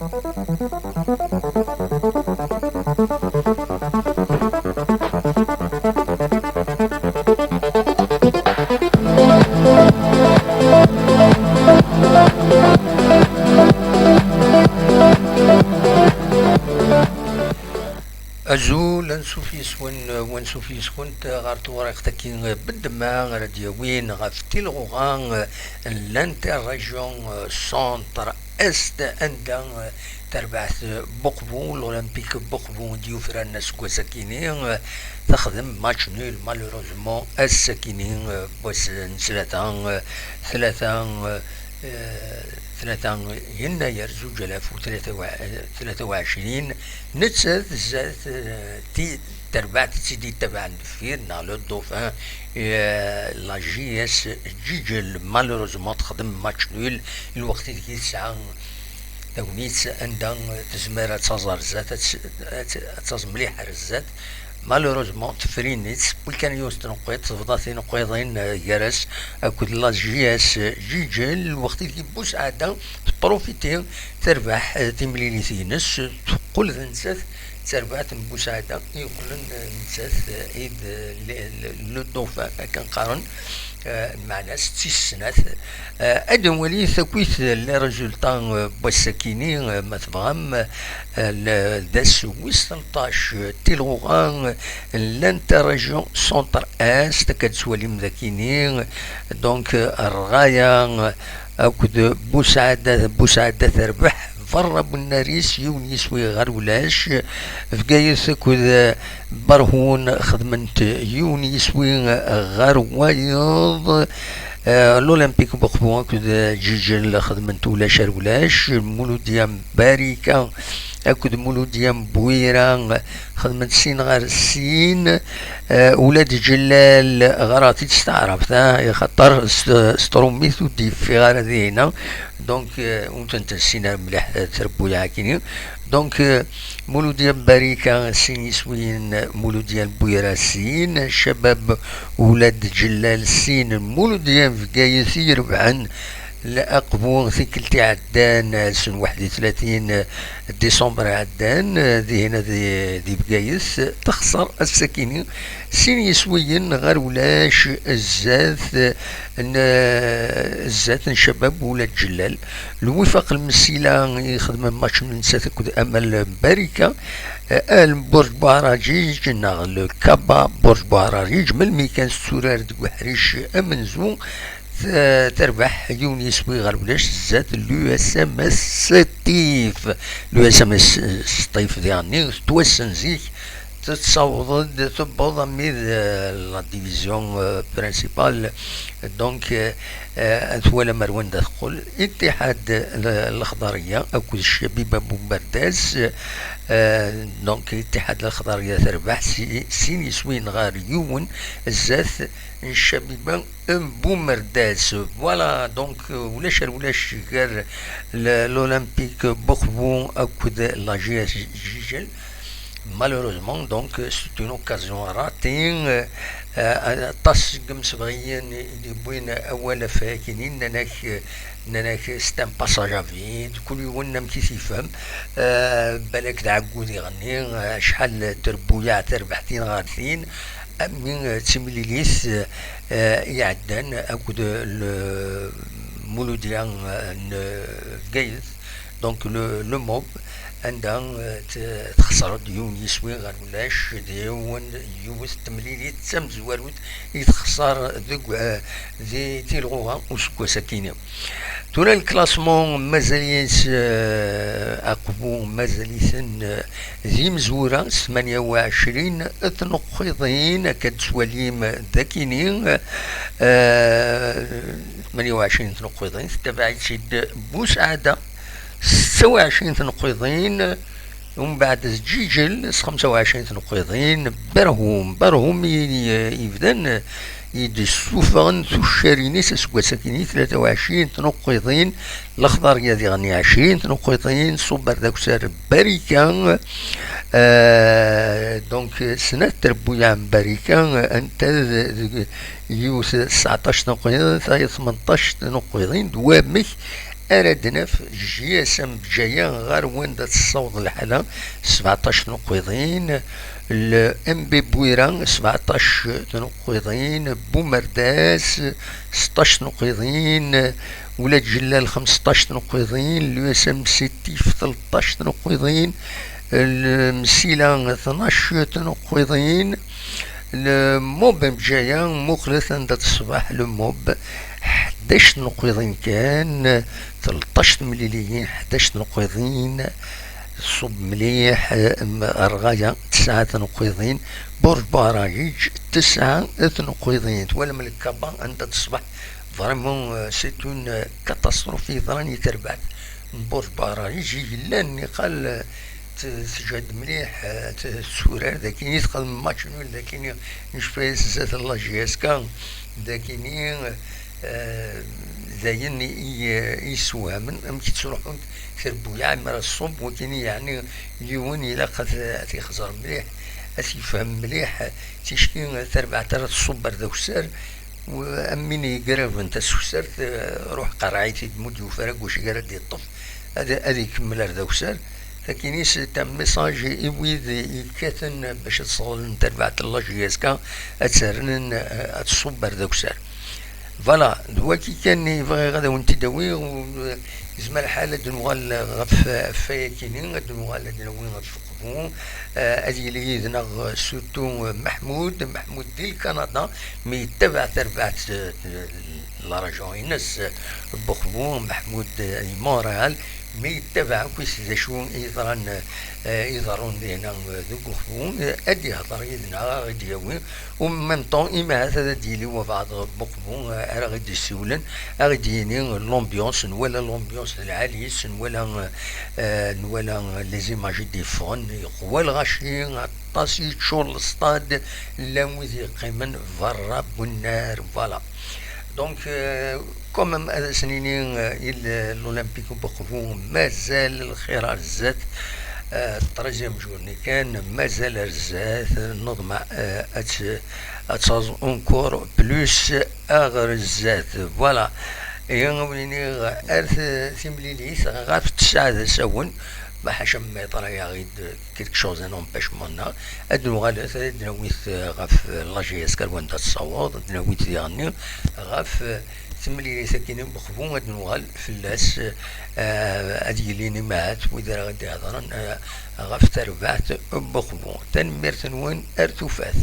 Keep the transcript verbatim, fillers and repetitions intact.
Azul, ansuf yes-wen, wansuf yes-went ɣer tewriqt-agi n ddemma ara d-yawin ɣef tilɣuɣa n l'interrégion centre-est, anda terbeḥ Buqbu, l'Olympique Buqbu i d-yufran aseggas-akini, texdem match nul, malheureusement, ass-akini, wass n ttlata, tlata, eh, tlata yennayer zuǧ alaf u tlata u ɛecrin, nettat zdat, eh, ti-, terbaɛt i tt-id-yettabaɛen deffir, neɣ le Dauphin, eh, la J S Ǧiǧel, malheureusement, texdem match nul, lweqt ideg i tesɛa tagnit anda tezmer ad taẓ ar zdat, ad tt-, ad tt-, ad taẓ mliḥ ar zdat. Malheureusement, tefrin-itt, win kan yiwet tneqqiḍt, tebḍa tineqqiḍin, eh, gar-as akked la J S Ǧiǧel, lweqt ideg Busɛada tprofiti, terbeḥ, eh, timlilit-ines, teqqel d nettat d tarbaɛt n Busɛada, yeqqlen, eh, nettat, eh, i d, eh, le, le, le dauphin, akken qqaren, eh, lmeɛna-s d tis snat. Eh, ad nwali takit les résultats, eh, n wass-akini, eh, ma tebɣam, eh, l-, d ass wis tleṭṭac, eh, tilɣuɣa, eh, n l'interrégion centre-est, akka d-tettwalim dakini, donc, eh, Rɣaya, eh, akked Busɛada, Busɛada terbeḥ, Berra Bunnaris, yiwen yiswi ɣer ulac. Bgayet akked Berhun xedment yiwen yiswi ɣer wayeḍ. Eh, l'Olympique Buqbu akked Ǧiǧel xedment ulac ar ulac. Muludya Barika akked Muludya Bwira xedment sin ɣer sin. Eh, ula d Ǧellal ɣer-aɣ-t-id s taɛrabt, ah, ixaṭer s, s trumit ur d-yeffiɣ ara dihina. Donc, euh, ur tent-nessin ara mliḥ, euh, trebbuyaɛ-agi-nni. Donc, euh, Muludya Barika, sin yiswiyen, euh, Muludya Buyra, sin, Cabab Ulad Ǧellal, sin, Muludya Bgayet i irebḥen aqbu tikkelt iɛeddan, ass n waḥed u tlatin, euh, décembre iɛeddan, euh, dihin di, di Bgayet, texṣer ass-akini sin yiswiyen ɣer ulac zdat n, zdat n Cabab Ulad Ǧellal. Lwifaq Lmessila ixedmen match n nettat akked Amal Barika. Al Burj Buɛraǧiǧ neɣ le Kaba Burj Buɛraǧiǧ, melmi kan tetturar deg uḥric amenzu, t-, terbeḥ yiwen yiswi ɣer ulac zdat l'U S M S Sṭif. L'U S M S Sṭif diɣenni tettwassen zik, tettaweḍ-d, tewweḍ armi d, eh, la division, eh, principale. Donc, eh, eh, twalam ar wanda teqqel. Ittiḥad l-, Lexdariya akked Cabiba Bumerdaz. Eh, donc, Ittiḥad Lexdariya terbeḥ si-, sin yiswiyen ɣer yiwen zdat n Cabiba Bumerdaz. Voilà, donc, euh, ulac ar ulac gar l-, l'Olympique Buqbu akked la J S J J L. Malheureusement, donc, c'est une occasion ratée. Euh, euh, aṭas seg yimsebɣiyen i d-yewwin awal ɣef wayagi-nni, nnan-ak, nnan-ak c'est un passage à vide, kul yiwen amek i t-yefhem. Euh, balak d aɛeggu diɣenni, euh, acḥal n trebbuyaɛ terbeḥtin ɣer tin, am mi, euh, d timlilit, euh, iɛeddan akked le Muludya, euh, n Bgayet, donc le, le MOB, anda, euh, t-, texṣer-d yiwen yiswi ɣer ulac, d yiwen, yiwet temlilit d tamezwarut i texṣer deg, euh, di tilɣuɣa useggas-akini. Tura le classement mazal-it, euh, aqbu mazal-iten, euh, d imezwura s tmanya u ɛecrin tneqqiḍin, akka d-tettwalim dakini, euh, tmanya u ɛecrin tneqqiḍin, tettabaɛ-itt-id Busɛada, setta u ɛecrin tneqqiḍin, umbeɛd Zǧiǧel s xemsa u ɛecrin tneqqiḍin, Berhum, Berhum i, i, yebdan i d-ssufɣen tuccarin-is aseggas-akini, tlata u ɛecrin tneqqiḍin, Lexdariya diɣen ɛecrin tneqqiḍin, Ṣubber d Aksar Barika, euh, donc, snat trebbuyaɛ n Barika, anta d, d, yiwet tesɛeṭṭac tneqqiḍin, tayeḍ tmenṭac tneqqiḍin, d wamek ara d-naf J S M Bǧaya ɣer wanda tessaweḍ lḥala, sbeɛṭac tnuqqiḍin, le M B Bwira, sbeɛṭac tnuqqiḍin, Bumerdas, seṭṭac tnuqqiḍin, Ula d Jellal, xmesṭac tnuqqiḍin, l'U S M C Tif, tleṭṭac tnuqqiḍin, Lmsila, tnac tnuqqiḍin, Lmob Bǧaya, muqlet anda d ṣṣbeḥ, Lmob, ḥdac tnuqqiḍin kan, tleṭṭac temliliyin, ḥdac tnuqqiḍin, ṣṣub mliḥ, em, Rɣaya, tesɛa tnuqqiḍin, Burj Barajij, tesɛa tnuqqiḍin. Twalam lkaba anda d ṣṣbeḥ, vraiment, euh, c'est une, euh, catastrophe yeḍran i terbaɛt n Burj Barajij, i yellan niqal, euh, t-, tejhed mliḥ, euh, t-, turar dagini, txedem match nul dagini, ncfa-yas zdat n la J S K, dagini, euh, d ayen i, i, i yessewhamen, amek i ttruḥunt trebbuyaɛ mi ara tṣubb, wakini yeɛni yiwen ilaq ad, ad t-ixẓer mliḥ, ad t-yefhem mliḥ, ticki tarbaɛt ara tṣubb ar d akessar, u-, am win yegraven tasukessart, eh, ruḥ qerreɛ-it-id, mu d-yufi ara deg wacu ara d-yeṭṭef, ad, ad ikemmel ar d akessar. Takini c'est un message i wid yekkaten bac ad sseɣlen tarbaɛt n la J S K, ad tt-rren, eh, ad tṣubb ar d akessar. Voilà, d waki kan i bɣiɣ ad awen-t-id-awiɣ, u, eh, yezmer lḥal ad d-nuɣal ɣef, ɣef wayakini, ad d-nuɣal ad d-nawi ɣef Uqbu, eh, ad yili yid-neɣ surtout, eh, Maḥmud, Maḥmud di Lkanada, mi yettabaɛ tarbaɛt, eh, la région-ines, eh, n Uqbu, Maḥmud, eh, di Montréal, mi yettabaɛ akk d acu i yeḍran, eh, iḍerrun dinna, eh, deg Uqbu, eh, ad d-ihder yid-neɣ, ad ɣ-id-yawi, u en même temps, imahat ad d-yili wabɛaḍ n Uqbu, eh, ara ɣ-id-yessiwlen, a ɣ-d-yini l'ambiance, nwala l'ambiance d lɛali-s, nwala, eh, nwala les images i d-yeffɣen, yeqwa lɣaci, aṭas yeččur lestad, llan wid yeqqimen berra n unnar, voilà. Donc, eh, quand même, ad as-nini, eh, i l-, l'Olympique n Uqbu, mazal lxir ar zdat, eh, treizième journée kan, mazal ar zdat, neḍmeɛ, eh, ad t-, ad taẓ encore plus, aɣ ar zdat. Voilà. Ihi, a wen-iniɣ, ar t-, timlilit ɣef tesɛa d asawen, ma ḥaca ma yeḍra-yaɣ-id quelque chose, un empêchement-nneɣ, ad nuɣalet, ad d-nawi-t ɣef la J S K ar wanda tessaweḍ, ad d-nawi-t diɣenni ɣef temlilit-agi n Uqbu, ad nuɣal fell-as, eh, ad yilin imahat wid ara ɣ-d-ihedren, eh, ɣef terbaɛt n Uqbu. Tanemmirt-nwen, ar tufat.